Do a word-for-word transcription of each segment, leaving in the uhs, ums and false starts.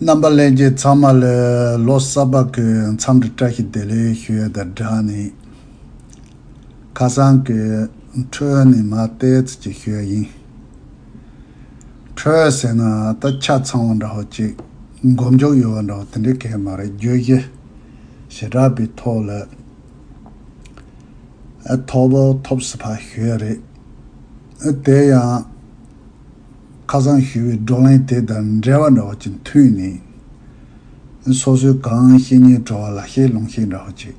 རྣམ་པ་ལྷན་རྒྱས་ཚང་མ་ལ་ལོ་གསར་པ་གི་འཚམས་འདྲི་བཀྲ་ཤིས་བདེ་ལེགས་ཞུ་ཡ་དང་སྦྲགས་ནས། ཁ་སང་གི་འཕྲོས་ནས་མར་ཏོག་ཙམ་ཅིག་ཞུ་ཡ་ཡིན། འཕྲོས་ཟེར་ན་ད་ཆ་ཚང་བ་འདྲ་བོ་ཅིག་མགོ་མཇུག་ཡོད་པ་འདྲ་བོ་དེ་འདྲའི་གང་ཡང་མ་རེད། བརྗོད་གཞི་ཞེ་དྲག་པའི་ཐོག་ལ་ཨ་ཐོབ་པོ་ཐོབ་སུ་ཕར་ཞུ་ཡ་རེད། ཨ་དེ་ཡང་ཁ་སང་ཞུས་པའི་བགྲོ་གླེང་དེ་དང་འབྲེལ་བ་འདྲ་བོ་ཅིག་མཐུད་ནས། སོ་སོའི་གང་བཤད་སྙིང་བྲོ་བ་ལག་ཤེས་ལུང་ཤེས་འདྲ་བོ་ཅིག་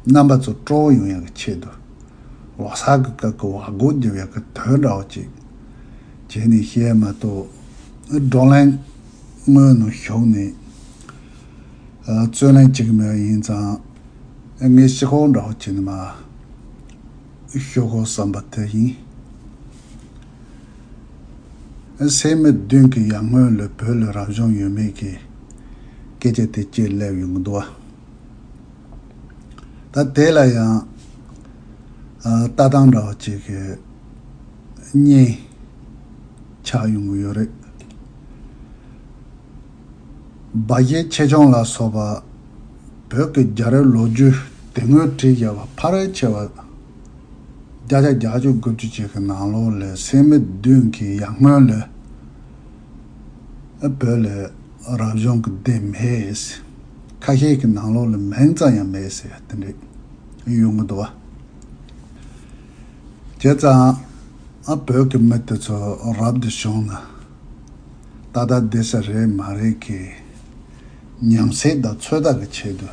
རྣམ་པ་ཚོ་སྤྲོ་བོ་ཡོང་ཡག་གི་ཆེད་དུ། ལོ་གསར་གི་སྐབས་ཀྱི་བག་སྒོ་རྒྱབ་ཡག་གི་དོན་འདྲ་བོ་ཅིག་བྱས་ནས་བཤད་མ་གཏོགས། བགྲོ་གླེང་སྔོན་ནས་ཞུགས་ནས་རྩོད་གླེང་བྱེད་ཀྱི་མེད་པ་ཡིན་ཙང་། ངས་ཞུ་སྒོ་འདྲ་བོ་བྱས་ནས་མར་ཞུ་དགོས་བསམ་པ་དེ་ཡིན། སད་མི་བདུན་གྱི་ཡར་སྔོན་ལ་བོད་ལ་རབ་བྱུང་ཡོད་མེད་ཀྱི་སྐད་ཆ་དེ་གཅིག་སླེབས་ཡོང་གི་འདུག་བ། ད་དེ་ལ་ཡང་ཨ་ལྟ་སྟངས་འདྲ་བ་ཅིག་གི་གཉིས་ཆགས་ཡོང་གི་ཡོད་རེད། སྦ་བཞེད་ཆེ་ཆུང་ལ་སོགས་པ་བོད་ཀྱི་རྒྱལ་རབས་ལོ་རྒྱུས་དེ་སྔོན་བྲིས་བཞག་པ་ཕལ་ཆེ་བ་བརྒྱ་ཆ་བརྒྱད་ཅུ་དགུ་བཅུ་ཅིག་གི་ནང་ལོགས་ལ་སད་མི་བདུན་གྱི་ཡར་སྔོན་ལ་བོད་ལ་རབ་བྱུང་གི་སྡེ་མེད། ཁ་ཤས་ཀྱི་ནང་ལོགས་ལ་མིང་ཙམ་ཡང་མེད་ཟེར་དེ་འདྲ་ཡོང་གི་འདུག་བ། བྱས་ཙང་ཨ་བོད་ཀྱི་མི་དེ་ཚོ་རབ་ཏུ་བྱུང་ན་ཏག་ཏག་བསྡད་ས་རེད་མ་རེད་ཀྱི་ཉམས་སད་དང་ཚོད་ལྟ་གི་ཆེད་དུ་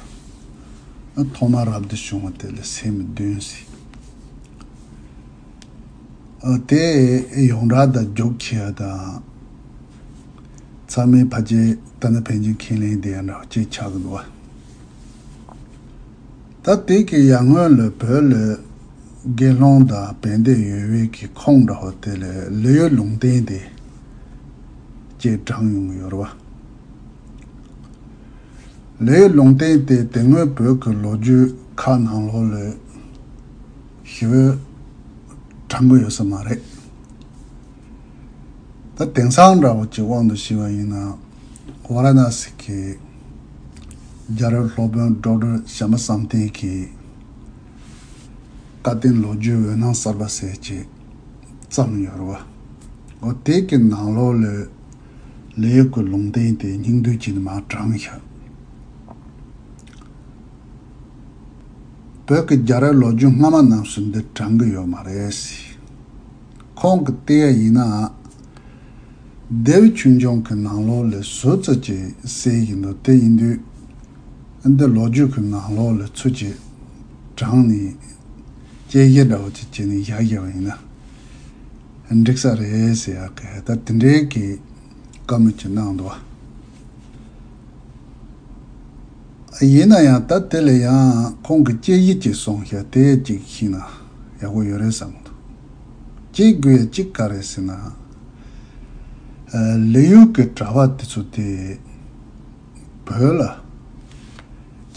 ཨ་ཐོག་མར་རབ་ཏུ་བྱུང་བ་དེ་ལ་སད་མི་བདུན་ཟེར། ཨ་དེ་ཡོངས་གྲགས་དང་རྒྱུགས་ཁྱི་དང་ཚང་མའི་ཕལ་ཆེར་ད་ནི་ཕན་ཆད་ཁས་ལེན་བསྡད་ཡ་འདྲ་བ་ཅིག་ཆགས་ཀྱི་འདུག་བ། ད་དེ་གི་ཡར་སྔོན་ལ་བོད་ལ་དགེ་སློང་དང་བན་དེ་ཡོད་པའི་གི་ཁོངས་འདྲ་བོ་དེ་ལ་ལི་ཡུལ་ལུང་བསྟན་དེ་ཅེས་བགྲངས་ཡོང་གི་ཡོད་རེད་བ། ལི་ཡུལ་ལུང་བསྟན་དེ་དེ་སྔོན་བོད་ཀྱི་ལོ་རྒྱུས་ཁག་ནང་ལོགས་ལ་ཞེ་པོ་བགྲང་གི་ཡོད་ས་མ་རེད། ད་དེང་སང་འདྲ་བོ་ཅིག་དབང་དུ་བྱས་པ་ཡིན་ན། ཝཱ་ར་ཎ་སི་གི་རྒྱལ་རབས་སློབ་དཔོན་ཌོག་ཊར་ཞྭ་མོ་བསམ་གཏན་གྱིས་བཀའ་བསྟན་ལོ་རྒྱུས་འོད་སྣང་གསར་པ་ཟེར་ཅིག་བརྩམས་ཡོད་རེད་བ། འོ་དེ་གི་ནང་ལོགས་ལ་ལི་ཡུལ་གྱི་ལུང་བསྟན་དེ་སྙིང་བསྡུས་བྱས་ནས་མར་བགྲངས་ཤག་བོད་ཀྱི་རྒྱལ་རབས་ལོ་རྒྱུས་སྔ་མ་རྣམས་སུ་འདི་བགྲང་གི་ཡོད་མ་རེད། ཁོང་གིས་བལྟས་ཡ་ཡིན་ན། ལྡེའུ་ཆོས་འབྱུང་གི་ནང་ལོགས་ལ་ཟུར་ཙམ་ཅིག་གསལ་བཞིན་འདུག་དེ་ཡིན་དུས། འདི་ལོ་རྒྱུས་ཀྱི་ནང་ལོགས་ལ་ཚུར་ཅིག་བགྲངས་ནས་དཔྱད་གཞི་འདྲ་བོ་ཅིག་བྱས་ནས་བཞག་བཞག་པ་ཡིན་ན་འགྲིག་ས་རེད་ཟེར་ཡག་གི་ད་དེ་འདྲའི་གི་བཀའ་མོལ་ཅིག་གནང་འདུག་ཡིན་ན་ཡང་ད་དེ་ལ་ཡང་ཁོང་གི་དཔྱད་གཞི་ཅིག་གསུངས་ཤག་དེ་ཅིག་ཤེས་ན་ཡག་པོ་ཡོད་རེད་བསམ་གི་འདུག་དཔྱད་དགོས་ཡ་གཅིག་ག་རེ་ཟེར་ན། ལི་ཡུལ་གྱི་གྲྭ་པ་དེ་ཚོ་དེ་བོད་ལ་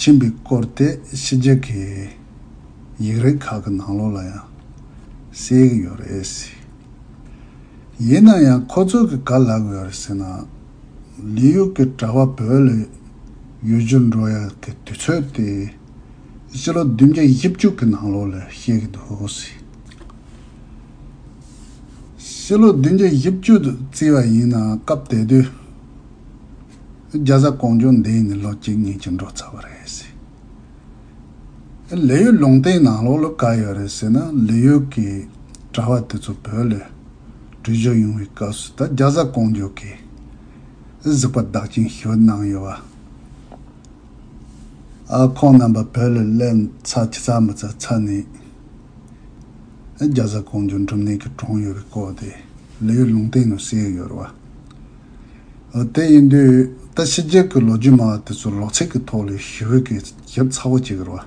ཕྱིན་པའི་སྐོར་དེ་ཕྱི་རྒྱལ་གྱི་ཡིག་རིགས་ཁག་གི་ནང་ལོགས་ལ་ཡང་གསལ་གྱི་ཡོད་རེད། ཡིན་ན་ཡང་ཁོ་ཚོ་གིས་ག་ལབ་ཀྱི་ཡོད་རེད་ཟེར་ན། ལི་ཡུལ་གྱི་གྲྭ་པ་བོད་ལ་ཡུལ་གྱར་འགྲོ་ཡག་གི་དུས་ཚོད་དེ། ཕྱི་ལོ་བདུན་བརྒྱ་བཞི་བཅུ་གི་ནང་ལོགས་ལ་བཤད་ཀྱི་འདུག་ཟེར། ཕྱི་ལོ་བདུན་བརྒྱ་བཞི་བཅུ་དུ་བརྩིས་པ་ཡིན་ན་སྐབས་དེ་དུས་རྒྱ་བཟའ་ཀོང་ཇོ་འདས་ནས་ལོ་གཅིག་གཉིས་ཅིག་འགྲོ་ཚར་བ་རེད་ཟེར། ལི་ཡུལ་ལུང་བསྟན་ནང་ལོགས་ལ་ག་ཡོད་རེད་ཟེར་ན། ལི་ཡུལ་གྱི་གྲྭ་པ་དེ་ཚོ་བོད་ལ་བྲོས་བྱོལ་ཡོང་བའི་སྐབས་སུ་ད་རྒྱ་བཟའ་ཀོང་ཇོ་གིས་གཟིགས་པ་དག་ཅིང་ཞུ་གནང་ཡོད་པ། ཨ་ཁོང་རྣམ་པ་བོད་ལ་སླེབས་ཚར་ཅི་ཚར་མི་ཚར་ཚར་ནས། རྒྱ་བཟའ་ཀོང་ཇོ་འབྲུམ་ནད་ཀྱིས་གྲོངས་ཡོད་པའི་སྐོར་དེ་ལི་ཡུལ་ལུང་བསྟན་ནང་གསལ་ཡོད་རེད་བ། ཨ་དེ་ཡིན་དུས་ད་ཕྱི་རྒྱལ་གྱི་ལོ་རྒྱུས་སྨྲ་བ་དེ་ཚོ་ལོ་ཚིགས་ཀྱི་ཐོག་ལ་ཞིབ་ཀྱིས་ཞིབ་ཚགས་པོ་བྱེད་ཀྱི་རེད་བ།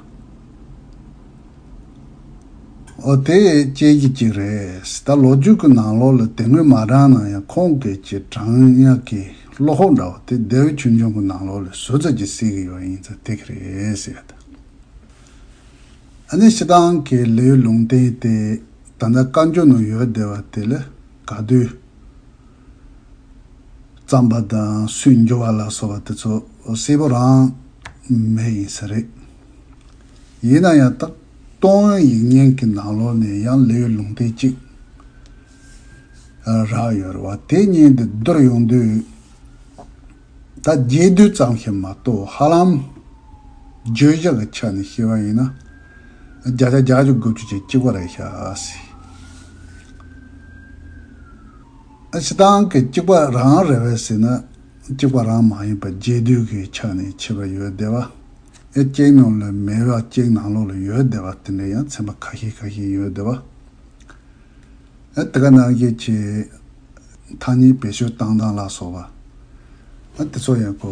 ཨོ་དེ་དཔྱད་གཞི་གཅིག་རེད། ད་ལོ་རྒྱུས་ཀྱི་ནང་ལོགས་ལ་དེ་སྔོན་མ་བགྲངས་ན་ཡང་ཁོང་གིས་ཅིག་བགྲང་ཡག་གི་བློ་ཁོག་འདྲ་བ་དེ་ལྡེའུ་ཆོས་འབྱུང་གི་ནང་ལོགས་ལ་ཟུར་ཙམ་ཅིག་གསལ་གྱི་ཡོད་ཡིན་ཙང་དེ་ག་རེད་ཟེར་ཡ་ད། ཨ་ནི་སྤྱིར་བཏང་གི་ལི་ཡུལ་ལུང་བསྟན་དེ་ད་ལྟ་བཀའ་འགྱུར་ནང་ཡོད་བསྡད་པ་དེ་ལ་ག་དུས་ རྩམ་པ་དང་སུས་འགྱུར་བ་ལ་སོགས་པ་དེ་ཚོ་གསལ་པོ་རང་མེད་ཡིན་ས་རེད། ཡིན་ན་ཡང་ད་སྟོང་ཡིག་རྙིང་གི་ནང་ལོགས་ནས་ཡང་ལེའུ་ལུང་བསྟན་གཅིག་རག་ཡོད་རེད་བ། དེ་གཉིས་འདི་བསྡུར་ཡོང་དུས། ད་རྒྱས་བསྡུས་ཙམ་ཞིག་མ་གཏོགས་ཧ་ལམ་བརྗོད་བྱ་གི་ཆ་ནས་བཤད་པ་ཡིན་ན། བརྒྱ་ཆ་བརྒྱད་ཅུ་དགུ་བཅུ་ཅིག་གཅིག་པ་རེད་ཤག་ཟེར། ཨ། སྤྱིར་བཏང་གི་གཅིག་པ་རང་རེད་པས་ཟེར་ན། གཅིག་པ་རང་མ་ཡིན་པར་རྒྱས་བསྡུས་ཀྱི་ཆ་ནས་ཕྱེ་བ་ཡོད་བསྡད་པ། ཨེ། གཅིག་ནང་ལ་མེད་པ་གཅིག་ནང་ལོགས་ལ་ཡོད་བསྡད་པ་དེ་འདྲ་ཡང་ཚན་པ་ཁ་ཤས་ཁ་ཤས་ཡོད་བསྡད་པ། ཨ། དེ་ག་ནང་བཞིན་གྱི་ཐ་སྙད་བེད་སྤྱོད་བཏང་སྟངས་ལ་སོགས་པ། ཨ། དེ་ཚོ་ཡང་ཁོ་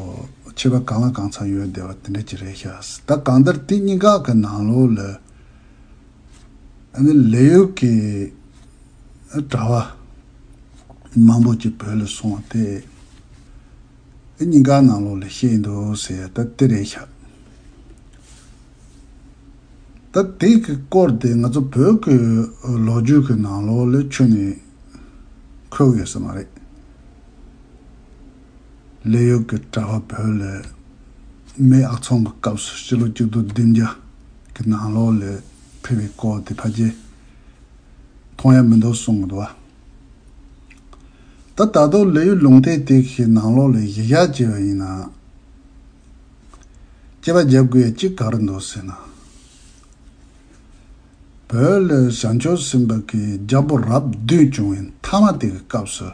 ཕྱེ་བ་གང་ལ་གང་འཚམ་ཡོད་བསྡད་པ་དེ་འདྲ་ཅིག་རེད་ཤག། ད་གང་ལྟར་དེ་གཉིས་ཀ་གི་ནང་ལོགས་ལ། ཨ་ནི་ལེའུ་གི་དྲ་བ་མང་པོ་ཅིག་བོད་ལ་སོང་བ་དེ། ཨ། གཉིས་ཀ་ནང་ལོགས་ལ་བཤད་འདུག་ཟེར་ཡ་ད་དེ་རེད་ཤག། ད་དེ་གི་སྐོར་དེ་ང་ཚོ་བོད་ཀྱི་ལོ་རྒྱུས་ཀྱི་ནང་ལོགས་ལ་ཁྱོན་ནས་འཁོད་ཡོད་ས་མ་རེད། ལེའུ་གི་དྲ་བ་བོད་ལ་མེས་ཨག་ཚོམ་གྱི་སྐབས་སུ་ཕྱི་ལོ་གཅིག་སྟོང་བདུན་བརྒྱ་གི་ནང་ལོགས་ལ་ཕེབས་པའི་སྐོར་དེ་ཕལ་ཆེར་མཐོང་ཡ་མི་འདུག་གསུང་གི་འདུག་བ། ད་ད་དུང་ལེའུ་ལུང་བསྟན་དེ་གི་ནང་ལོགས་ལ་གཞི་བཞག་བྱས་པ་ཡིན་ན། དཔྱད་པ་རྒྱབ་དགོས་ཡ་གཅིག་ག་རེ་འདུག་ཟེར་ན། བོད་ལ་བྱང་ཆུབ་སེམས་དཔའ་གི་རྒྱལ་པོ་རབས་བདུན་བྱུང་བའི་མཐའ་མ་དེ་གི་སྐབས་སུ།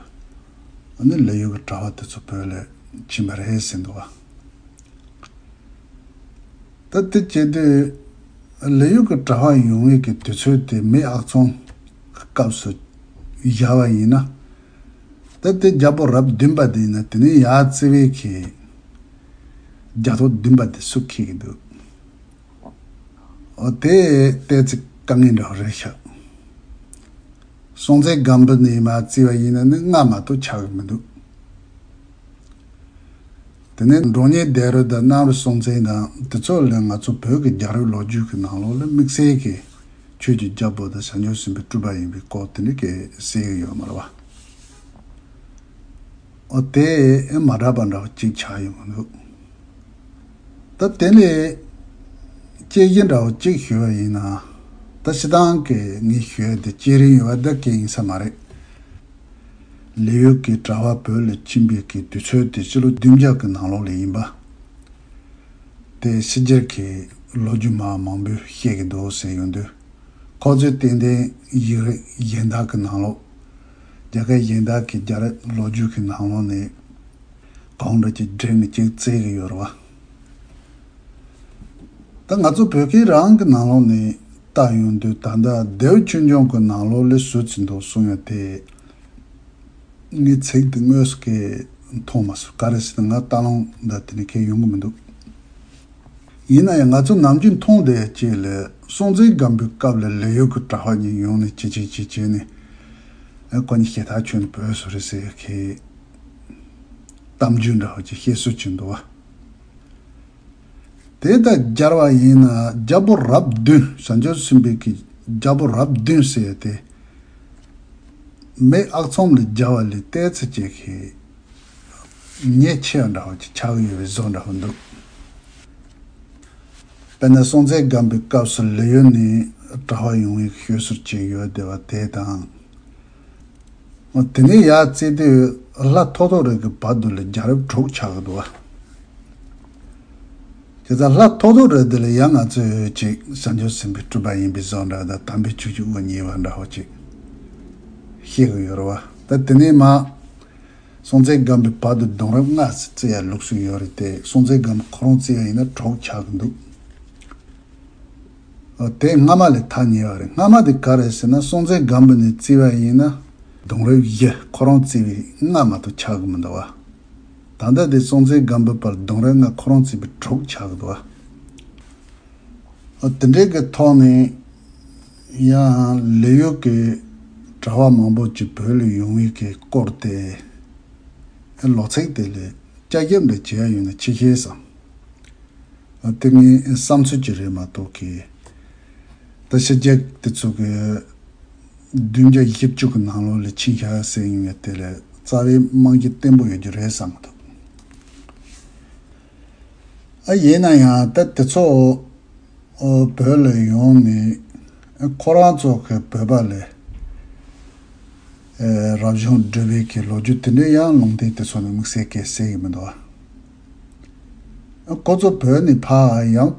ཨ་ནི་ལེའུ་གི་དྲ་བ་དེ་ཚོ་བོད་ལ་ཕྱིན་པ་རེད་ཟེར་འདུག་བ། ད་དེ་བྱེད་དུས་ལེའུ་གི་དྲ་བ་ཡོང་བའི་གི་དུས་ཚོད་དེ་མེས་ཨག་ཚོམ་གི་སྐབས་སུ་བཞག་པ་ཡིན་ན། ད་དེ་རྒྱལ་པོ་རབས་བདུན་པ་དེ་ཡིན་ན་དེ་ནས་ཡར་བརྩི་བའི་གི་རྒྱལ་པོ་བདུན་པ་དེ་སུ་འཁེལ་གི་འདུག། འོ། དེ་ཏོག་ཙམ་དཀའ་ངལ་འདྲ་བོ་རེད་ཤག། སྲོང་བཙན་སྒམ་པོ་ནས་མར་བརྩིས་པ་ཡིན་ན་ནི་ལྔ་མ་གཏོགས་ཆགས་ཀྱི་མི་འདུག། དེ་ནས་འབྲོང་གཉན་ལྡེ་རུ་དང་གནམ་རི་སྲོང་བཙན་དང་དེ་ཚོ་ལས་ང་ཚོ་བོད་ཀྱི་རྒྱལ་རབས་ལོ་རྒྱུས་ཀྱི་ནང་ལོགས་ལ་དམིགས་བསལ་གྱི་ཆོས་ཀྱི་རྒྱལ་པོ་དང་བྱང་ཆུབ་སེམས་དཔའི་སྤྲུལ་པ་ཡིན་པའི་སྐོར་དེ་འདྲ་གས་གསལ་གྱི་ཡོད་མ་རེད་བ། འོ། དེ་མ་འདྲ་བ་འདྲ་བ་གཅིག་ཆགས་ཡོང་གི་འདུག། ད་དེ་ལས་དཔྱད་གཞི་འདྲ་བོ་གཅིག་ཞུས་པ་ཡིན་ན། ད་སྤྱིར་བཏང་གི་ངས་ཞུས་ཏེ་དཔྱད་རིན་ཡོད་པ་ད་གང་ཡིན་ས་མ་རེད། ལེའུ་གི་དྲ་བ་བོད་ལ་ཕྱིན་པའི་གི་དུས་ཚོད་དེ་ཕྱི་ལོ་བདུན་བརྒྱ་གི་ནང་ལོགས་ལ་ཡིན་པ། དེ་ཕྱི་རྒྱལ་གྱི་ལོ་རྒྱུས་མ་མང་པོས་བཤད་ཀྱི་འདུག་ཟེར་ཡོང་དུས། ཁོ་ཚོས་ཏན་ཏན་ཡིག་རིགས་གཞན་དག་གི་ནང་ལོགས། རྒྱ་སྐད་གཞན་དག་གི་རྒྱལ་རབས་ལོ་རྒྱུས་ཀྱི་ནང་ལོགས་ནས་གང་འདྲ་ཅིག་བསྒྲིགས་ནས་ཅིག་བརྩི་གི་ཡོད་རེད་བ། ད་ང་ཚོ་བོད་སྐད་རང་གི་ནང་ལོགས་ནས་བལྟ་ཡོང་དུས་ད་ལྟ་ལྡེའུ་ཆོས་འབྱུང་གི་ནང་ལོགས་ལ་ཟུར་ཙམ་འདུག་གསུང་ཡ་དེ། ངས་ཚིག་དེ་དངོས་སུ་གས་མཐོང་མ་སོང་། ག་རེ་ཟེར་ན་ང་ལྟ་ལོང་འདྲ་དེ་ནས་གས་ཡོང་གི་མི་འདུག། ཡིན་ན་ཡང་ང་ཚོ་ནམ་རྒྱུན་མཐོང་བསྡད་ཡ་གཅིག་ལ་སྲོང་བཙན་སྒམ་པོའི་སྐབས་ལ་ལེའུ་གི་དྲ་བ་གཉིས་ཡོང་ནས་ཅི་བྱེད་ཅི་བྱེད་ནས། ཨ། ཁོ་གཉིས་ཞེ་ཐག་ཆོད་ནས་བོད་སུ་རེད་ཟེར་གི་གཏམ་རྒྱུད་འདྲ་བ་ཅིག་བཤད་སྲོལ་ཅིག་འདུག་བ། དེ་དང་སྦྱར་བ་ཡིན་ན་རྒྱལ་པོ་རབས་བདུན། བྱང་ཆུབ་སེམས་དཔའི་གི་རྒྱལ་པོ་རབས་བདུན་ཟེར་དེ་མེས་ཨག་ཚོམ་ལ་སྦྱར་བ་ལས་ཏོག་ཙམ་ཅིག་གི་ཉེན་ཆེ་བ་འདྲ་བོ་ཅིག་ཆགས་ཡོད་པའི་བཟོ་འདྲ་བོ་འདུག། དཔེར་ན་སྲོང་བཙན་སྒམ་པོའི་སྐབས་སུ་ལེའུ་ནས་དྲ་བ་ཡོང་བའི་ཤོད་སྲོལ་ཅིག་ཡོད་བསྡད་པ་དེ་དང་། དེ་ནས་ཡར་བརྩིས་དུས་ལྷ་ཐོ་ཐོ་རི་གི་བར་དུ་ལ་རྒྱལ་རབས་དྲུག་ཆགས་ཀྱི་འདུག་བ། དེ་ལྟར་ལྷ་ཐོ་ཐོ་རི་དེ་ལ་ཡང་ང་ཚོས་ཅིག་བྱང་ཆུབ་སེམས་དཔའི་སྤྲུལ་པ་ཡིན་པའི་བཟོ་འདྲ་དང་དམ་པའི་ཆོས་ཀྱི་དབུ་བརྙེས་པ་འདྲ་བོ་ཅིག་བཤད་ཀྱི་ཡོད་རེད་བ། ད་དེ་ནས་མ། སྲོང་བཙན་སྒམ་པོའི་བར་དུ་གདུང་རབས་ལྔ་ཟེར་བརྩི་ཡ་ལུགས་སྲོལ་ཡོད་རེད་དེ། སྲོང་བཙན་སྒམ་པོ་ཁོ་རང་བརྩི་ཡ་ཡིན་ན་དྲུག་ཆགས་ཀྱི་འདུག། ཨ། དེ་སྔ་མ་ལས་ཐག་ཉེ་བ་རེད། སྔ་མ་དེ་ག་རེད་ཟེར་ན་སྲོང་བཙན་སྒམ་པོ་ནས་བརྩི་བ་ཡིན་ན་གདུང་རབས་བཞི། ཁོ་རང་བརྩི་བའི་ལྔ་མ་གཏོགས་ཆགས་ཀྱི་མི་འདུག་བ། ད་ལྟ་དེ་སྲོང་བཙན་སྒམ་པོའི་བར་གདུང་རབས་ལྔ། ཁོ་རང་བརྩི་བའི་དྲུག་ཆགས་ཀྱི་འདུག་བ། ཨ། དེ་འདྲའི་གི་ཐོག་ནས་ཡང་ལེའུ་གི་དྲ་བ་མང་པོ་ཅིག་བོད་ལ་ཡོང་བའི་གི་སྐོར་དེ། ཨ། ལོ་ཚིགས་དེ་ལ་དཔྱད་ཞིབ་འདྲ་བྱེད་ཡ་ཡོད་ན་ཅིག་ཤེས་སམ། ཨ། དེ་ངའི་བསམ་ཚུལ་ཅིག་རེད་མ་གཏོགས་གི། ད་ཕྱི་རྒྱལ་དེ་ཚོ་གི་བདུན་བརྒྱ་བཞི་བཅུ་གི་ནང་ལོགས་ལ་ཕྱིན་ཤག་ཟེར་ཡོང་ཡ་དེ་ལ་ རྩ་བའི་རྨང་གཞི་བརྟན་པོ་ཡོད་རྒྱུ་རེད་བསམ་གྱི་འདུག་ཨ་ཡིན་ན་ཡང་ད་དེ་ཚོ་ཨོ་བོད་ལ་ཡོང་ནས་ཨ་ཁོ་རང་ཚོ་གི་བོད་པ་ལ་ཨེ་རབ་བྱུང་སྒྲུབ་པའི་གི་ལོ་རྒྱུས་དེ་འདྲ་ཡང་ལུང་བསྟན་དེ་ཚོ་ནས་དམིགས་བསལ་གྱི་གསལ་གྱི་མི་འདུག་ཨ་ཁོ་ཚོ་བོད་ནས་ཕར་ཡང་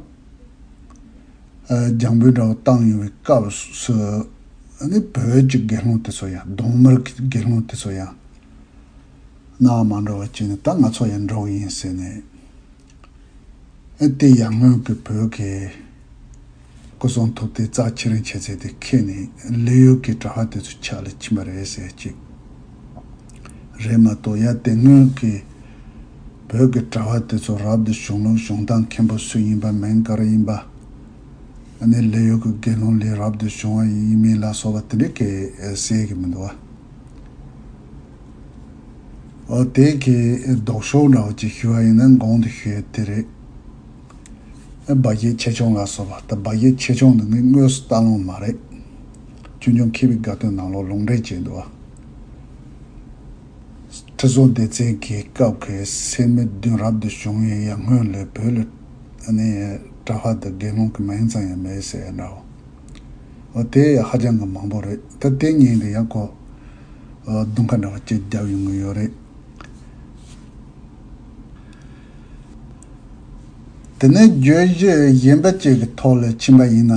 ཨ་རྒྱང་འབོད་འདྲ་བོ་བཏང་ཡོང་བའི་སྐབས་སུ་ཨ་ནི་བོད་ཀྱི་དགེ་སློང་དེ་ཚོ་ཡང་གདོང་དམར་གྱི་དགེ་སློང་དེ་ཚོ་ཡང་སྣང་བ་མ་འགྲོ་བ་བྱས་ནས། ད་ང་ཚོ་ཡང་འགྲོ་གི་ཡིན་ཟེར་ནས། ཨེ་དེ་ཡར་སྔོན་གྱི་བོད་ཀྱི་སྐུ་གསུང་ཐུགས་རྟེན་རྩ་ཆེ་རིང་ཆེ་ཚད་དེ་ཁྱེར་ནས་ལི་ཡུལ་གྱི་གྲྭ་པ་དེ་ཚོ་ཕྱག་ལ་ཕྱིན་པ་རེད་ཟེར་ཅིག་རེད་མ་གཏོགས། ཡ་དེ་སྔོན་གྱི་བོད་ཀྱི་གྲྭ་པ་དེ་ཚོ་རབ་ཏུ་བྱུང་ལུགས་བྱུང་སྟངས་མཁན་པོ་སུ་ཡིན་པ། མིང་ག་རེ་ཡིན་པ། ཨ་ནི་ལི་ཡུལ་གྱི་དགེ་སློང་ལས་རབ་ཏུ་བྱུང་བ་ཡིན་མིན་ལ་སོགས་པ་དེ་འདྲ་གས་གསལ་གྱི་མི་འདུག་བ། འོ་དེ་གི་ལྡོག་ཕྱོགས་འདྲ་བོ་ཅིག་ཞུ་བ་ཡིན་ན་གོང་དུ་ཞུས་དེ་རེད། སྦ་བཞེད་ཆེ་ཆུང་ལ་སོགས་པ། ད་སྦ་བཞེད་ཆེ་ཆུང་འདི་ངས་དངོས་སུ་བལྟ་ལོང་མ་རེད། ཆོས་འབྱུང་མཁས་པའི་དགའ་སྟོན་ནང་ལོགས་ལུང་འདྲེན་བྱས་འདུག་བ། ཁྲི་སྲོང་ལྡེ་བཙན་གྱི་སྐབས་ཀྱི་སད་མི་བདུན་རབ་ཏུ་བྱུང་བའི་ཡར་སྔོན་ལ་བོད་ལ་ནི་གྲྭ་པ་དང་དགེ་སློང་གི་མིང་ཙམ་ཡང་མེད་ཟེར་འདྲ་བོ། འོ་དེ་ཡང་ཧ་ཅང་གི་མང་པོ་རེད། ད་དེ་གཉིས་དེ་ཡང་ཁོ་ཨ་དུང་ཁ་འདྲ་བ་གཅིག་བརྒྱབ་ཡོང་གི་ཡོད་རེད། དེ་ནས་བརྗོད་གཞི་གཞན་པ་གཅིག་གི་ཐོག་ལ་ཕྱིན་པ་ཡིན་ན།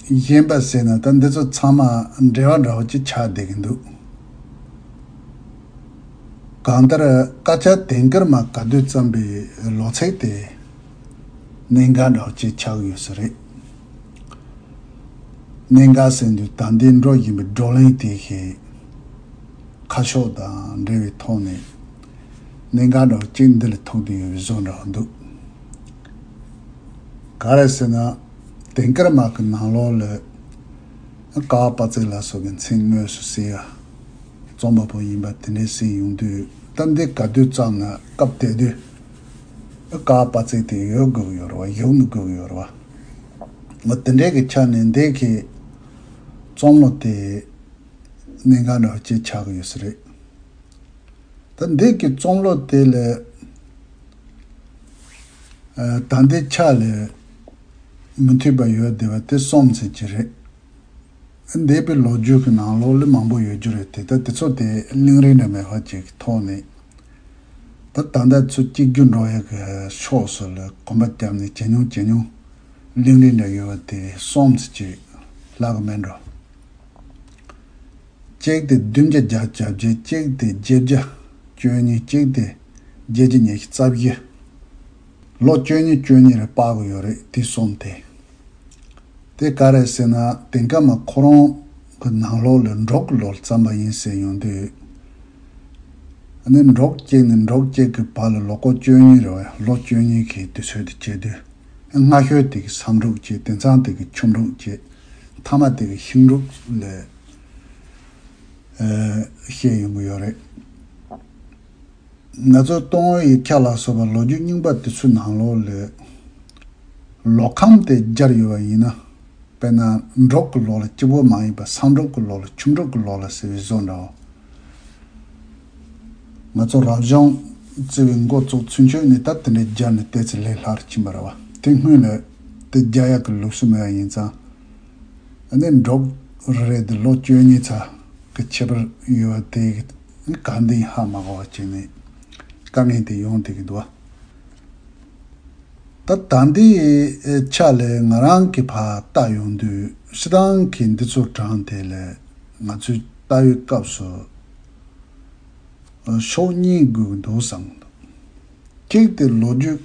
གཞན་པ་ཟེར་ན་ད་འདི་ཚོ་ཚང་མ་འབྲེལ་བ་འདྲ་བོ་ཅིག་ཆགས་བསྡད་ཀྱི་འདུག་གང་ལྟར་བཀའ་ཆ་དེང་སྐར་མ་ག་དུས་བརྩམས་པའི་ལོ་ཚིགས་དེ་གནད་འགག་འདྲ་བོ་ཅིག་ཆགས་ཡོད་ས་རེད། གནད་འགག་ཟེར་དུས་ད་ལྟའི་འགྲོ་བཞིན་པའི་བགྲོ་གླེང་དེ་གི་ཁ་ཕྱོགས་དང་འབྲེལ་བའི་ཐོག་ནས་གནད་འགག་འདྲ་བོ་གཅིག་འདི་ལ་ཐུག་བསྡད་ཡོད་པའི་བཟོ་འདྲ་བོ་འདུག་ག་རེ་ཟེར་ན། དེང་སྐར་མ་གི་ནང་ལོགས་ལ་ཀ་བ་དཔལ་བརྩེགས་ལ་སོགས་ཀྱི་མཚན་དངོས་སུ་གསལ་ཡ། རྩོམ་པ་པོ་ཡིན་པ་དེ་འདྲའི་གསལ་ཡོང་དུས། ད་འདི་ག་དུས་བརྩམས་ན་སྐབས་དེ་དུས་ཀ་བ་དཔལ་བརྩེགས་དེ་ཡོད་དགོས་ཀྱི་ཡོད་རེད་བ། བཞུགས་ནས་དགོས་ཀྱི་ཡོད་རེད་བ། འོ་དེ་འདྲའི་གི་ཆ་ནས་འདི་གི་རྩོམ་ལོ་དེ་གནད་འགག་འདྲ་བོ་ཅིག་ཆགས་ཀྱི་ཡོད་ས་རེད། ད་འདི་གི་རྩོམ་ལོ་དེ་ལ་ཨ་ད་ལྟའི་ཆ་ལ་མི་མཐུན་པ་ཡོད་བསྡད་པ་དེ་གསུམ་ཙམ་ཅིག་རེད། འདས་པའི་ལོ་རྒྱུས་ཀྱི་ནང་ལོགས་ལ་མང་པོ་ཡོད་རྒྱུ་རེད་དེ། ད་དེ་ཚོ་དེ་གླེང་རིན་འདྲ་མེད་པ་ཅིག་གི་ཐོག་ནས། ད་ད་ལྟ་ཚུར་གཅིག་གྱུར་འགྲོ་ཡག་གི་ཕྱོགས་སུ་ལ་གོམ་པ་བརྒྱབ་ནས་ཇེ་ཉུང་ཇེ་ཉུང་གླེང་རིན་འདྲ་ཡོད་པ་དེ་གསུམ་ཙམ་ཅིག་ལྷག་གི་མེད་འགྲོ། གཅིག་དེ་བདུན་བརྒྱ་བརྒྱད་ཅུ་གྱ་བརྒྱད། གཅིག་དེ་བརྒྱད་བརྒྱ་བཅུ་གཉིས། གཅིག་དེ་བརྒྱད་བརྒྱ་ཉི་ཤུ་རྩ་བཞི། ལོ་བཅུ་གཉིས་བཅུ་གཉིས་རེ་དཔག་གི་ཡོད་རེད། དེ་གསུམ་དེ། དེ་ག་རེད་ཟེར་ན། དེང་སྐབས་མ་ཁོ་རང་གི་ནང་ལོགས་ལ་འབྲོག་གི་ལོ་ལ་བརྩམས་པ་ཡིན་ཟེར་ཡོང་དུས། ཨ་ནི་འབྲོག་གཅིག་ནས་འབྲོག་གཅིག་གི་བར་ལ་ལོ་འཁོར་བཅུ་གཉིས་རེད་བ། ལོ་བཅུ་གཉིས་ཀྱི་དུས་ཚོད་དེ་བྱེད་དུས། སྔ་ཤོས་དེ་གི་ས་འབྲོག་བྱས། དེང་སང་དེ་གི་ཆུ་འབྲོག་བྱས། མཐའ་མ་དེ་གི་ཤིང་འབྲོག་ལ་ཨ་བཤད་ཡོང་གི་ཡོད་རེད། ང་ཚོ་སྟོང་ཡིག་ཆ་ལ་སོགས་པ་ལོ་རྒྱུས་རྙིང་པ་དེ་ཚོའི་ནང་ལོགས་ལ་ལོ་ཁམས་དེ་སྦྱར་ཡོད་པ་ཡིན་ན། དཔེར་ན་འབྲོག་གི་ལོ་ལ་སྐྱིད་པོ་མ་ཡིན་པ། ས་འབྲོག་གི་ལོ་ལ་ཆུ་འབྲོག་གི་ལོ་ལ་ཟེར་བའི་བཟོ་འདྲ་བོ། ང་ཚོ་རབ་བྱུང་བརྩི་བའི་འགོ་བཙུགས་ཚུན་ཆོད་ནས་ད་དེ་འདྲའི་སྦྱར་ནས་བལྟས་ཚེ་ལས་སླ་རུ་ཕྱིན་པ་རེད་བ། དེ་སྔོན་ལ་དེ་སྦྱར་ཡག་གི་ལུགས་སྲོལ་མེད་པ་ཡིན་ཙང་། ཨ་ནི་འབྲོག་རེ་རེ་དེ་ལོ་བཅུ་གཉིས་ཙམ་གྱི་ཁྱད་པར་ཡོད་པ་དེ་གི་ག་འདི་ཡིན་ཧ་མ་གོ་བ་བྱས་ནས་དཀའ་ངལ་དེ་ཡོང་བསྡད་ཀྱི་འདུག་བ། ད་ད་ལྟའི་ཆ་ལ་ང་རང་གིས་ཕར་བལྟ་ཡོང་དུས། སྤྱིར་བཏང་གི་འདི་ཚོ་གྲངས་དེ་ལ་ང་ཚོས་ལྟ་བའི་སྐབས་སུ་ཕྱོགས་གཉིས་དགོས་ཀྱི་འདུག་བསམ་གྱི་འདུག་གཅིག་དེ་ལོ་རྒྱུས་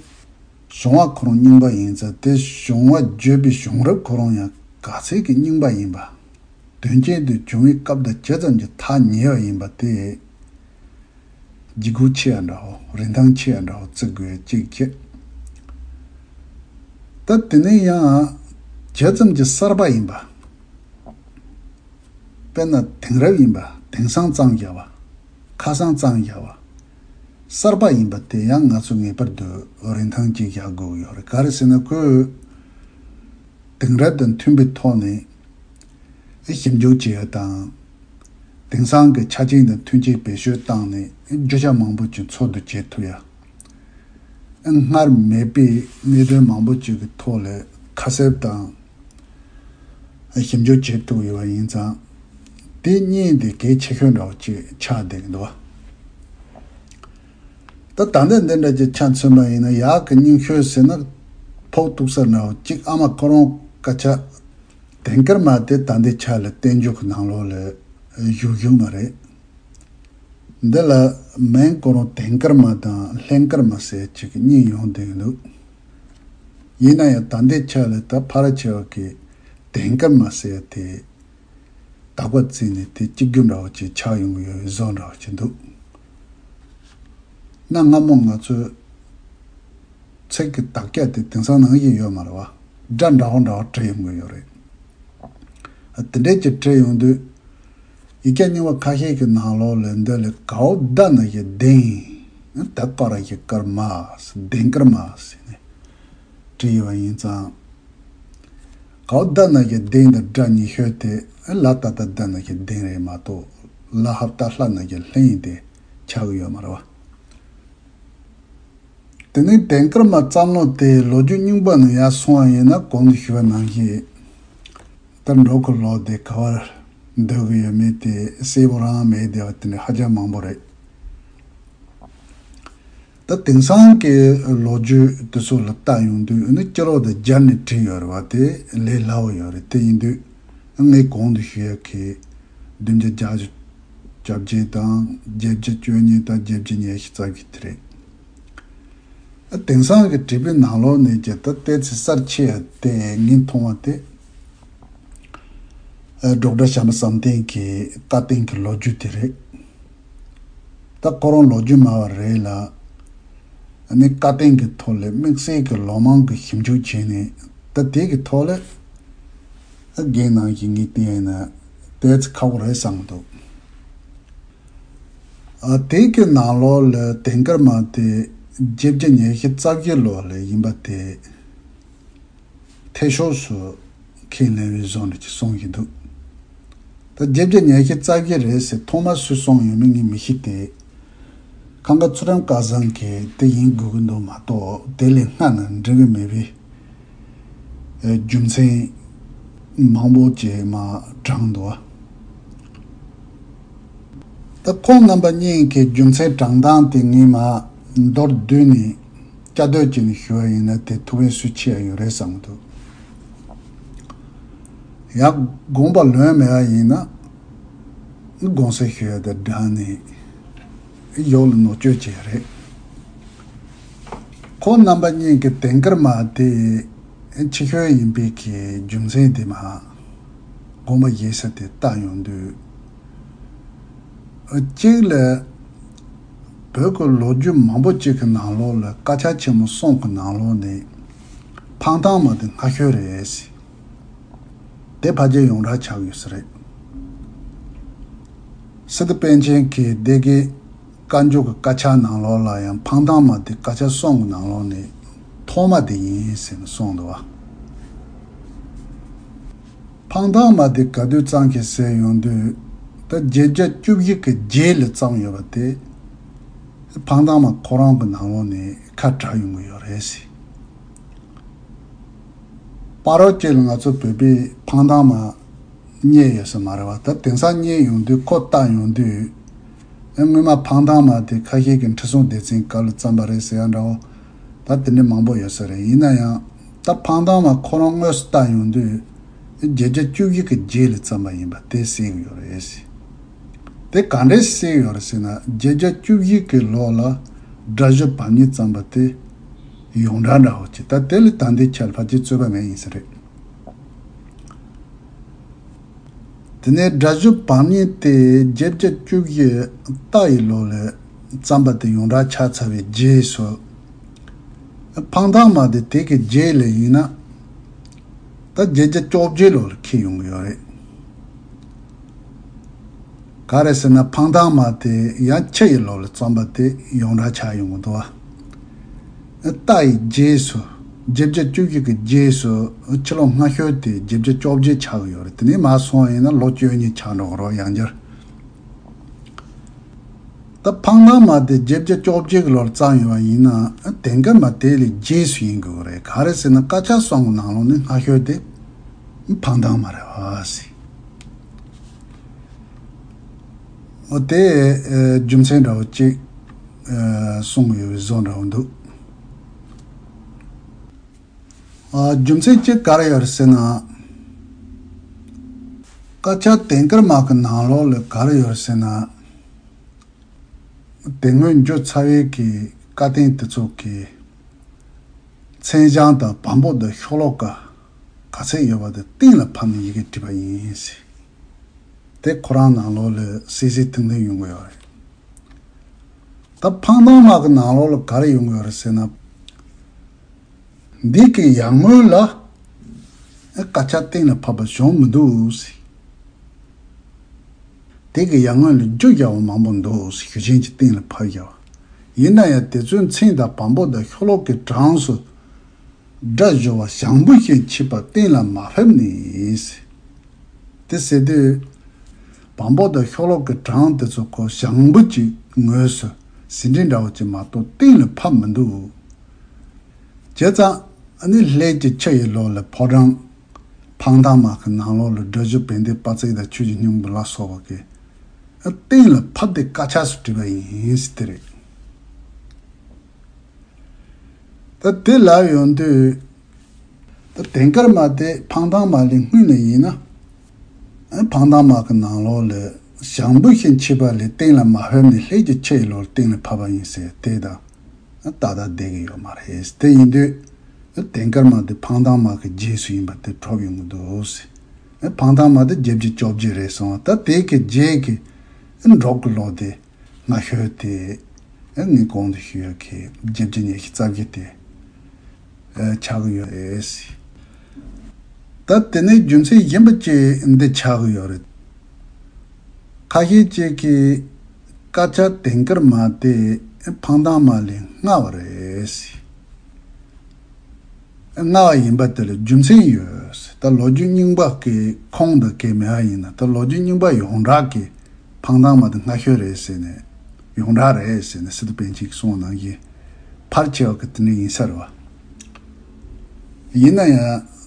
བྱུང་བ་ཁོ་རང་རྙིང་པ་ཡིན་ཙང་། དེ་བྱུང་བ་བརྗོད་པའི་བྱུང་རབས་ཁོ་རང་ཡང་ག་ཚད་ཀྱི་རྙིང་པ་ཡིན་པ། དོན་རྐྱེན་དེ་བྱུང་བའི་སྐབས་དང་ཇི་ཙམ་གྱི་ཐག་ཉེ་བ་ཡིན་པ་དེ་ལྗིད་ཁོག་ཆེ་ཡ་འདྲ་བོ། རིན་ཐང་ཆེ་ཡ་འདྲ་བོ་བརྩི་དགོས་ཡ་གཅིག་བྱས། ད་དེ་ནས་ཡང་ཇི་ཙམ་གྱི་གསར་པ་ཡིན་པ། དཔེར་ན་དེང་རབས་ཡིན་པ། དེང་སང་བརྩམས་བཞག་པ། ཁ་སང་བརྩམས་བཞག་པ། གསར་པ་ཡིན་པ་དེ་ཡང་ང་ཚོ་ངེས་པར་དུ་རིན་ཐང་གཅིག་བཞག་དགོས་ཀྱི་ཡོད་རེད། ག་རེ་ཟེར་ན་ཁོས་དེང་རབས་དང་མཐུན་པའི་ཐོག་ནས་ཞིབ་འཇུག་བྱེད་ཡ་དང་། དེང་སང་གི་ཆ་རྐྱེན་དང་མཐུན་རྐྱེན་བེད་སྤྱོད་བཏང་ནས་རྒྱུ་ཆ་མང་པོ་ཅིག་འཚོལ་བསྡུ་བྱེད་ཐུབ་ཡ། སྔར་མེད་པའི་གནད་དོན་མང་པོ་ཅིག་གི་ཐོག་ལ་ཁ་གསབ་དང་ཞིབ་འཇུག་བྱེད་ཐུབ་ཡོད་པ་ཡིན་ཙང་། དེ་གཉིས་དེ་གལ་ཆེ་ཤོས་འདྲ་བོ་ཅིག་ཆགས་བསྡད་ཀྱི་འདུག་ད་ལྟ་འདི་འདྲ་ཅིག་ཆ་མཚོན་པ་ཡིན་ན། ཡག་གི་རྙིང་ཤོས་ཟེར་ན་ཕོག་ཐུག་ས་འདྲ་བོ་ཅིག་ཨ་མ་ཁོ་རང་སྐད་ཆ་དེང་སྐར་མ་དེ་ད་ལྟའི་ཆ་ལ་བསྟན་འགྱུར་གྱི་ནང་ལོགས་ལ་བཞུགས་བཞུགས་མ་རེད། འདི་ལ་མིང་ཁོ་རང་དེང་སྐར་མ་དང་ལྷན་སྐར་མ་ཟེར་ཅིག་གཉིས་ཡོང་བསྡད་ཀྱི་འདུག་ཡིན་ན་ཡང་ད་ལྟའི་ཆ་ལ་ད་ཕལ་ཆེ་བ་གིས་དེང་སྐར་མ་ཟེར་དེ་དག་པ་བརྩིས་ནས་དེ་གཅིག་གྱུར་འདྲ་བོ་ཅིག་ཆགས་ཡོང་གི་ཡོད་བཟོ་འདྲ་བོ་ཅིག་འདུག་གནའ་སྔ་མོ་ང་ཚོའི་ཚིག་གི་དག་ཆ་དེ་དེང་སང་ནང་བཞིན་ཡོད་མ་རེད་བ། སྒྲ་འདྲ་བོ་འདྲ་བོ་བྲིས་ཡོང་གི་ཡོད་རེད། དེ་འདྲས་ཀྱི་བྲིས་ཡོང་དུས། ཡིག་ཆ་རྙིང་བ་ཁ་ཤས་ཀྱི་ནང་ལོགས་ལ་འདི་ལ་གའོ་ད་ན་གི་དེང་། ད་ཀ་ར་གི་སྐར་མ། དེང་སྐར་མ་ཟེར་ནས་བྲིས་ཡོད་པ་ཡིན་ཙང་། གའོ་ད་ན་གི་དེང་དང་སྒྲ་གཉིས་ཤོས་དེ་ལ་ད་ད་ད་ན་གི་དེང་རེད་མ་གཏོགས། ལ་ཧབ་ད་ལྷ་ན་གི་ལྷན་དེ་ཆགས་ཀྱི་ཡོད་མ་རེད་བ། དེ་ནས་དེང་སྐར་མ་བརྩམས་ལོ་དེ་ལོ་རྒྱུས་རྙིང་པ་ནས་ཡར་སོང་བ་ཡིན་ན། གོང་དུ་ཞུས་པ་ནང་བཞིན་ད་འགྲོ་གི་ལོ་དེ་ག་བར་འདོད་ཀྱི་ཡོད་མེད་དེ་གསལ་པོ་རང་མེད་བསྡད་པ་དེ་འདྲ་ཧ་ཅང་མང་པོ་རེད། ད་དེང་སང་གི་ལོ་རྒྱུས་དེ་ཚོ་ལ་བལྟ་ཡོང་དུས་ནི་སྤྱི་ལོ་དང་སྦྱར་ནས་བྲིས་ཡོད་རེད་བ། དེ་ལས་སླ་བོ་ཡོད་རེད། དེ་ཡིན་དུས་ངས་གོང་དུ་ཞུ་ཡག་གི་བདུན་བརྒྱ་བརྒྱད་ཅུ་གྱ་བརྒྱད་དང་བརྒྱད་བརྒྱ་བཅུ་གཉིས་དང་བརྒྱད་བརྒྱ་ཉི་ཤུ་རྩ་བརྒྱད་དེ་རེད། དེང་སང་གི་བྲིས་པའི་ནང་ལོགས་ནས་ཀྱང་ད་ལྟའི་ཚེ་གསར་ཆེ་བ་དེ་ངས་མཐོང་བ་དེ། ཨ། ཌོག་ཊར་བྱམས་པ་བསམ་གཏན་གྱི་བཀའ་བསྟན་གྱི་ལོ་རྒྱུས་དེ་རེད། ད་ཁོ་རང་ལོ་རྒྱུས་སྨྲ་བ་རེད་ལ། ཨ་ནི་བཀའ་བསྟན་གྱི་ཐོག་ལ་དམིགས་བསལ་གྱི་ལོ་མང་གི་ཞིབ་འཇུག་བྱས་ནས། ད་དེ་གི་ཐོག་ལ་ཨ་རྒན་ནང་བཞིན་ངས་བལྟས་ན་ཏོག་ཙམ་ཁག་པོ་རེད་བསམ་གྱི་འདུག་ཨ། དེ་གི་ནང་ལོགས་ལ་དེང་སྐར་མ་དེ་བརྒྱད་བརྒྱ་ཉི་ཤུ་རྩ་བརྒྱད་ལོ་ལ་ཡིན་པ་དེ་འཐད་ཤོས་སུ་ཁས་ལེན་པའི་བཟོ་འདྲ་ཅིག་གསུང་གི་འདུག་ད་བརྒྱད་བརྒྱ་ཉི་ཤུ་རྩ་བརྒྱད་རེད་ཟེར་ཐོག་མར་སུས་གསུངས་ཡོད་མེད་ངས་མི་ཤེས་ཏེ། ཁམས་དགའ་ཚུལ་ཁྲིམས་སྐལ་བཟང་གིས་དེ་ཡིན་དགོས་ཀྱི་འདུག་མ་གཏོགས། དེ་ལས་སྔ་ན་འགྲིག་གི་མེད་པའི་ཨེ། རྒྱུ་མཚན་མང་པོ་ཅིག་མར་དྲངས་འདུག་ད་ཁོང་རྣམ་པ་གཉིས་ཀྱི་རྒྱུ་མཚན་དྲངས་སྟངས་དེ་ངས་མར་མདོར་བསྡུས་ནས་བསྐྱར་ཟློས་བྱས་ནས་ཞུ་བ་ཡིན་ན་དེ་ཐུགས་ཕན་གསོས་ཆེ་བ་ཡོད་རེད་བསམ་གྱི་འདུག་ཡང་དགོངས་པ་ལོན་མེད་པ་ཡིན་ན་དགོངས་སེལ་ཞུ་ཡ་དང་སྦྲགས་ནས་ཡོག་ལ་ནོར་བཅོས་བྱས་རེད། ཁོང་རྣམ་པ་གཉིས་ཀྱི་དེང་སྐར་མ་དེ་ཕྱི་ཤོལ་ཡིན་པའི་གི་རྒྱུ་མཚན་དེ་མར་དགོངས་པ་བཞེས་ས་དེ་བལྟ་ཡོང་དུས། གཅིག་ལ་བོད་ཀྱི་ལོ་རྒྱུས་མང་པོ་ཅིག་གི་ནང་ལོགས་ལ་བཀའ་ཆ་ཆེན་མོ་གསུམ་གི་ནང་ལོགས་ནས་འཕང་ཐང་མ་དེ་སྔ་ཤོས་རེད་ཟེར། དེ་ཕལ་ཆེར་ཡོངས་གྲགས་ཆགས་ཡོད་ས་རེད། སི་ཏུ་པཎ་ཆེན་གྱི་སྡེ་དགེ་བཀའ་འགྱུར་གྱི་བཀའ་ཆ་ནང་ལོགས་ལ་ཡང་འཕང་ཐང་མ་དེ་བཀའ་ཆ་གསུམ་གྱི་ནང་ལོགས་ནས་ཐོག་མ་དེ་ཡིན་ཟེར་ནས་གསུངས་འདུག་བ། འཕང་ཐང་མ་དེ་ག་དུས་བརྩམས་ཀྱི་ཟེར་ཡོང་དུས། ད་བརྒྱད་བརྒྱ་བཅུ་བཞི་གི་རྗེས་ལ་བརྩམས་ཡོད་པ་དེ། འཕང་ཐང་མ་ཁོ་རང་གི་ནང་ལོགས་ནས་ཁ་གྲགས་ཡོང་གི་ཡོད་རེད་ཟེར། བར་དུ་ཅིག་ལ་ང་ཚོ་བོད་པས་འཕང་ཐང་མ་རྙེད་ཡོད་ས་མ་རེད་བ། ད་དེང་སང་རྙེད་ཡོང་དུས་ཁོ་བལྟ་ཡོང་དུས། ཨེ། སྔོན་མ་འཕང་ཐང་མ་དེ་ཁ་ཤས་ཀྱིས་ཁྲི་སྲོང་ལྡེ་བཙན་སྐབས་ལ་བརྩམས་པ་རེད་ཟེར་ཡ་འདྲ་བོ། ད་དེ་འདྲ་མང་པོ་ཡོད་ས་རེད། ཡིན་ན་ཡང་ད་འཕང་ཐང་མ་ཁོ་རང་དངོས་སུ་བལྟ་ཡོང་དུས། ཨེ། བརྒྱད་བརྒྱ་བཅུ་བཞི་གི་རྗེས་ལ་བརྩམས་པ་ཡིན་པ་དེ་གསལ་གྱི་ཡོད་རེད་ཟེར། དེ་ག་འདྲས་གསལ་ཡོད་རེད་ཟེར་ན། བརྒྱད་བརྒྱ་བཅུ་བཞི་གི་ལོ་ལ་སྒྲ་བསྒྱུར་བམ་གཉིས་བརྩམས་པ་དེ་ཡོངས་གྲགས་འདྲ་བོ་ཅིག་ད་དེ་ལས་ད་ལྟའི་ཆར་ཕལ་ཆེར་རྩོད་པ་མེད་ཡིན་ས་རེད། དེ་ནས་སྒྲ་བསྒྱུར་བམ་གཉིས་དེ་བརྒྱད་བརྒྱ་བཅུ་བཞི་རྟ་ཡི་ལོ་ལ་བརྩམས་པ་དེ་ཡོངས་གྲགས་ཆགས་ཚར་བའི་རྗེས་སུ། འཕང་ཐང་མ་དེ་དེ་གི་རྗེས་ལ་ཡིན་ན། ད་བརྒྱད་བརྒྱ་བཅོ་བརྒྱད་ལོ་ལ་འཁེལ་ཡོང་གི་ཡོད་རེད། ག་རེ་ཟེར་ན་འཕང་ཐང་མ་དེ་ཡང་ཁྱི་ཡི་ལོ་ལ་བརྩམས་པ་དེ་ཡོངས་གྲགས་ཆགས་ཡོང་གི་འདུག་བ། རྟ་ཡི་རྗེས་སུ། བརྒྱད་བརྒྱ་བཅུ་བཞི་གི་རྗེས་སུ་ཕྱི་ལོ་སྔ་ཤོས་དེ་བརྒྱད་བརྒྱ་བཅོ་བརྒྱད་ཆགས་ཀྱི་ཡོད་རེད། དེ་ནས་མར་སོང་བ་ཡིན་ན་ལོ་བཅུ་གཉིས་ཆགས་འགྲོ་གི་རེད་ཡང་བསྐྱར། ད་འཕང་ཐང་མ་དེ་བརྒྱད་བརྒྱ་བཅོ་བརྒྱད་ཀྱི་ལོར་བརྩམས་ཡོད་པ་ཡིན་ན། དེང་སྐབས་མ་དེ་ལས་རྗེས་སུ་ཡིན་དགོས་རེད། ག་རེ་ཟེར་ན་དཀར་ཆག་གསུམ་གྱི་ནང་ལོགས་ནས་སྔ་ཤོས་དེ་འཕང་ཐང་མ་རེད་བ་ཟེར། འོ་དེ་ཨེ་རྒྱུ་མཚན་འདྲ་བོ་ཅིག་ཨེ་གསུངས་ཡོད་པའི་བཟོ་འདྲ་བོ་འདུག་ཨ་རྒྱུ་མཚན་གཅིག་ག་རེ་ཡོད་རེད་ཟེར་ན། དཀར་ཆག་དེང་སྐབས་མ་གི་ནང་ལོགས་ལ་ག་རེ་ཡོད་རེད་ཟེར་ན། དེ་སྔོན་བརྗོད་ཚར་བའི་གི་བཀའ་བསྟན་དེ་ཚོ་གི་མཚན་བྱང་དང་བམ་པོ་དང་ཤོ་ལོ་ཀ་ག་ཚད་ཡོད་པ་དེ་གཏན་ལ་ཕབ་ནས་ཡི་གེ་བྲིས་པ་ཡིན་ཟེར། དེ་ཁོ་རང་ནང་ལོགས་ལ་གསལ་གསལ་ཐིང་ཐིང་ཡོང་གི་ཡོད་རེད། ད་འཕང་ཐང་མ་གི་ནང་ལོགས་ལ་ག་རེ་ཡོང་གི་ཡོད་རེད་ཟེར་ན། འདི་གི་ཡར་སྔོན་ལ་དཀར་ཆག་གཏན་ལ་ཕབ་པ་བྱུང་མི་འདུག་ཟེར། དེ་གི་ཡར་སྔོན་ལ་རྒྱུ་ཡག་པོ་མང་པོ་འདུག་ཟེར། ཞུ་ཆེན་གྱིས་གཏན་ལ་ཕབ་ཡོད་པ། ཡིན་ན་ཡང་དེ་ཚོའི་མཚན་དང་བམ་པོ་དང་ཤོ་ལོ་ཀའི་གྲངས་སུ་སྒྲ་སྦྱོར་བ་ཞང་བུ་བཞིན་མཆིས་པ་གཏན་ལ་མ་ཕབ་ནས་ཟེར། དེ་ཟེར་དུས་བམ་པོ་དང་ཤོ་ལོ་ཀའི་གྲངས་དེ་ཚོ་ཁོ་ཞང་བུ་གཅིག་ངོས་སུ་ཟིན་བྲིས་འདྲ་བོ་ཅིག་མ་གཏོགས་གཏན་ལ་ཕབ་མི་འདུག་བྱས་ཙང་ཨ་ནི་སླད་ཀྱི་ཆུ་ཡི་ལོགས་ལ་ཕོ་བྲང་འཕང་ཐང་མ་གི་ནང་ལོགས་ལ་སྒྲ་སྒྱུར་བན་དེ་དཔལ་བརྩེགས་དང་ཆོས་ཀྱི་སྙིང་པོ་ལ་སོགས་པ་གི་གཏན་ལ་ཕབ་སྟེ་དཀར་ཆག་སུ་བྲིས་པ་ཡིན་ཟེར་དེ་རེད། ད་དེ་ལབ་ཡོང་དུས། ད་དེང་སྐར་མ་དེ་འཕང་ཐང་མ་ལས་སྔོན་ནས་ཡིན་ན། འཕང་ཐང་མ་གི་ནང་ལོགས་ལ་ཞང་བུ་བཞིན་མཆིས་པ་ལས་གཏན་ལ་མ་ཕབ་ནས་སླད་ཀྱི་ཆུ་ཡི་ལོགས་ལ་གཏན་ལ་ཕབ་པ་ཡིན་ཟེར་དེ་དང་ཏག་ཏག་བསྡད་ཀྱི་ཡོད་མ་རེད། དེ་ཡིན་དུས་དེང་སྐར་མ་དེ་འཕང་ཐང་མ་གི་རྗེས་སུ་ཡིན་པ་དེ་གྲུབ་ཡོང་གི་འདུག་ཟེར། འཕང་ཐང་མ་དེ་བརྒྱད་བརྒྱ་བཅོ་བརྒྱད་རེད་སོང་། ད་དེ་གི་རྗེས་ཀྱི་འབྲོག་གི་ལོ་དེ་སྔ་ཤོས་དེ་ངས་གོང་དུ་ཞུས་ཡོད་ཀྱི་བརྒྱད་བརྒྱ་ཉི་ཤུ་རྩ་བརྒྱད་དེ་ཆགས་ཀྱི་ཡོད་རེད། ད་དེ་ནས་རྒྱུ་མཚན་གཞན་པ་ཅིག་འདི་ཆགས་ཀྱི་ཡོད་རེད། ཁ་ཤས་ཅིག་གིས་དཀར་ཆག་དེང་སྐར་མ་དེ་འཕང་ཐང་མ་ལས་སྔ་བ་རེད། སྔ་བ་ཡིན་པ་དེ་ལ་རྒྱུ་མཚན་ཡོད། ད་ལོ་རྒྱུས་རྙིང་པ་གི་ཁུངས་དང་འགལ་མེད་པ་ཡིན་ན། ད་ལོ་རྒྱུས་རྙིང་པ་ཡོངས་གྲགས་ཀྱི་འཕང་ཐང་མ་དེ་སྔ་ཤོས་རེད་ཟེར་ནས་ཡོངས་གྲགས་རེད་ཟེར་ནས་སི་ཏུ་པཎ་ཆེན་གྱིས་གསུངས་པ་ནང་བཞིན་ཕལ་ཆེ་བ་གི་དེ་འདྲ་ཡིན་ས་རེད་བ། ཡིན་ན་ཡང་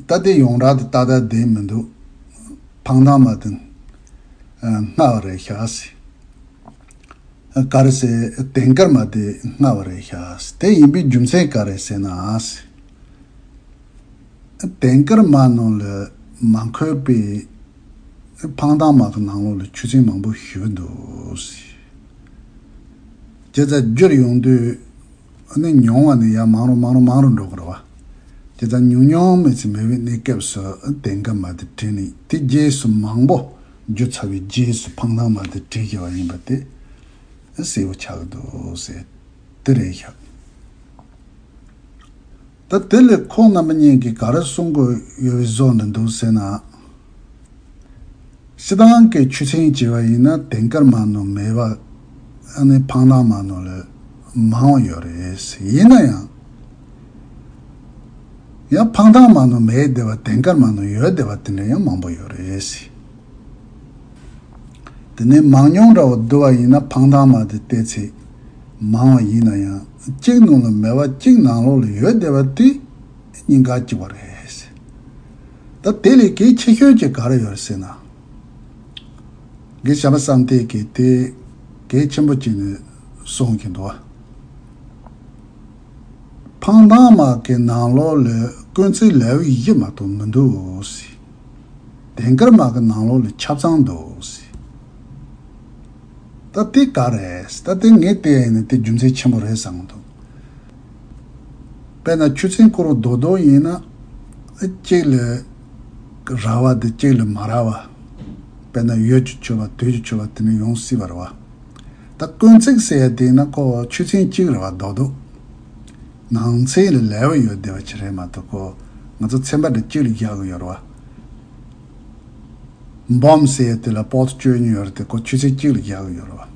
ད་དེ་ཡོངས་གྲགས་དེ་ཏག་ཏག་བསྡད་མི་འདུག་འཕང་ཐང་མ་དེ་སྔ་བ་རེད་ཤག་ཟེར། ག་རེ་ཟེར། དེང་སྐར་མ་དེ་སྔ་བ་རེད་ཤག་དེ་ཡིན་པའི་རྒྱུ་མཚན་ག་རེ་ཟེར་ན། དེང་སྐར་མ་ནང་ལ་མ་འཁོད་པའི་འཕང་ཐང་མ་གི་ནང་ལོགས་ལ་ཆུ་ཚན་མང་པོ་ཞིག་འདུག་བྱས་ཙང་བསྒྱུར་ཡོང་དུས། ཨ་ནི་ཉུང་བ་ནས་ཡར་མང་རུ་མང་རུ་མང་རུ་འགྲོ་གི་རེད་བ། དེ་ཙང་ཉུང་ཉུང་མེད་ཚེ་མེད་པའི་གནས་སྐབས་སུ་དེང་སྐར་མ་དེ་བྲིས་ནས་དེ་རྗེས་སུ་མང་པོ་བསྒྱུར་ཚར་བའི་རྗེས་སུ་འཕང་ཐང་མ་དེ་བྲིས་བཞག་པ་ཡིན་པ་དེ་གསལ་པོ་ཆགས་ཀྱི་འདུག་ཟེར། དེ་རེད་ཤག་ད་དེ་ལས་ཁོང་རྣམ་པ་གཉིས་ཀྱིས་ག་རེ་གསུང་གི་ཡོད་པའི་བཟོ་འདི་འདུག་ཟེར་ན། སྤྱིར་བཏང་གི་ཆུ་ཚན་བྱས་པ་ཡིན་ན་དེང་སྐར་མ་ནང་མེད་པ། ཨ་ནི་འཕང་ཐང་མ་ནང་ལས་མང་བ་ཡོད་རེད། ཡིན་ན་ཡང་། ཡང་འཕང་ཐང་མ་ནང་མེད་བསྡད་པ་དེང་སྐར་མ་ནང་ཡོད་བསྡད་པ་དེ་འདྲ་ཡང་མང་པོ་ཡོད་རེད། དེ་ནས་མང་ཉུང་འདྲ་བོ་བསྡུར་བ་ཡིན་ན་འཕང་ཐང་མ་དེ་བལྟས་ཚེ་མང་བ་ཡིན་ན་ཡང་གཅིག་ནང་ལ་མེད་པ་གཅིག་ནང་ལོགས་ལ་ཡོད་བསྡད་པ་དེ་གཉིས་ཀ་གཅིག་པ་རེད། ད་དེ་ལས་གལ་ཆེ་ཤོས་ཅིག་ག་རེ་ཡོད་རེད་ཟེར་ན། རྒན་བྱམས་པ་བསམ་གཏན་གྱིས་དེ་གལ་ཆེན་པོ་བྱས་ནས་གསུང་གི་འདུག་བ། འཕང་ཐང་མ་གི་ནང་ལོགས་ལ་དཀོན་བརྩེགས་ལེའུ་བཞི་མ་གཏོགས་མི་འདུག་ཟེར། དེང་སྐར་མ་གི་ནང་ལོགས་ལ་ཆ་ཚང་འདུག་ཟེར། ད་དེ་ག་རེད། ད་དེ་ངས་བལྟས་ཡིན་ན་དེ་རྒྱུ་མཚན་ཆེན་པོ་རེད་བསམ་གྱི་འདུག་དཔེར་ན་ཆུ་ཚན་བསྐོར་རྡོག་རྡོག་ཡིན་ན། གཅིག་ལ་ར་བ་དེ་གཅིག་ལ་མ་ར་བ། དཔེར་ན་འོད་ཀྱི་མཆོད་པ་དུས་ཀྱི་མཆོད་པ་དེ་འདྲ་ཡོང་སྲིད་པ་རེད་བ། ད་དཀོན་བརྩེགས་ཟེར་ཡ་དེ་ན་ཁོ་ཆུ་ཚན་གཅིག་རེད་བ། རྡོག་རྡོག་ནང་ཚན་ལ་ལེའུ་ཡོད་བསྡད་པ་ཅིག་རེད་མ་གཏོགས་ཁོ་ང་ཚོ་ཚན་པ་འདྲ་གཅིག་ལ་བཞག་གི་ཡོད་རེད་བ། འབུམ་ཟེར་ཡ་དེ་ལ་པོ་ཏི་བཅུ་གཉིས་ཡོད་རེད་དེ་ཁོ་ཆུ་ཚན་གཅིག་ལ་བཞག་གི་ཡོད་རེད་བ།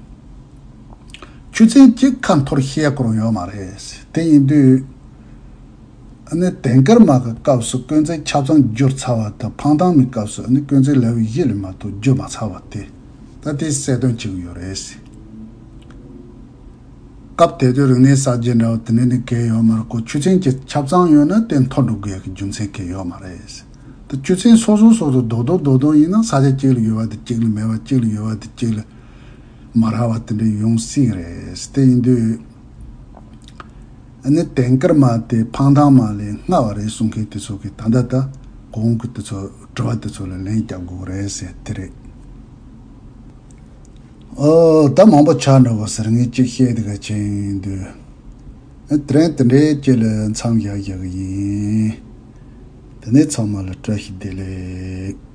ཆུ་ཚན་གཅིག་ཁ་འཐོར་བཤད་ཁོ་རང་ཡོད་མ་རེད། དེ་ཡིན་དུས། ཨ་ནི་དེང་སྐར་མ་གི་སྐབས་སུ་དཀོན་བརྩེགས་ཆ་ཚང་བསྒྱུར་ཚར་བ་དང་འཕང་ཐང་མའི་སྐབས་སུ་ཨ་ནི་དཀོན་བརྩེགས་ལེའུ་བཞི་ལས་མ་གཏོགས་བསྒྱུར་མ་ཚར་བ་དེ། ད་དེ་གསལ་སྟོན་བྱེད་ཀྱི་ཡོད་རེད། སྐབས་དེ་དུས་རིག་གནས་གསར་བརྗེ་འདྲ་བོ་དེ་འདྲ་ནི་གལ་ཡོད་མ་རེད། ཁོ་ཆོས་ཚན་གྱི་ཆ་ཚང་ཡོད་ན་དེ་མཐོ་འགྲོ་དགོས་ཀྱི་རྒྱུ་མཚན་གལ་ཡོད་མ་རེད། ད་ཆོས་ཚན་སོ་སོ་སོ་སོ་རྡོག་རྡོག་རྡོག་རྡོག་ཡིན་ན་ས་ཆ་གཅིག་ལ་ཡོད་པ་དེ་གཅིག་ལ་མེད་པ། གཅིག་ལ་ཡོད་པ་དེ་གཅིག་ལ་མ་རག་པ་དེ་འདྲ་ཡོང་སྲིད་རེད། དེ་ཡིན་དུས་ཨ་ནི་དེང་སྐར་མ་དེ་འཕང་ཐང་མ་ལས་སྔ་བ་རེད་གསུང་མཁན་དེ་ཚོ་གིས་ད་ལྟ་ད་གོང་གི་དེ་ཚོ་དྲི་བ་དེ་ཚོ་ལ་ལན་རྒྱག་དགོས་རེད་ཟེར་དེ་རེད། ཨོ། ད་མང་པོ་ཆགས་འགྲོ་གི་ཟེར། ངས་གཅིག་བཤད་དེ་ག་ཕྱིན་འདུག་ཨ། དེ་རིང་དེ་འདྲའི་ཅིག་ལ་མཚམས་བཞག་བཞག་གི་ཡིན། དེ་ནས་ཚང་མ་ལ་བཀྲ་ཤིས་བདེ་ལེགས།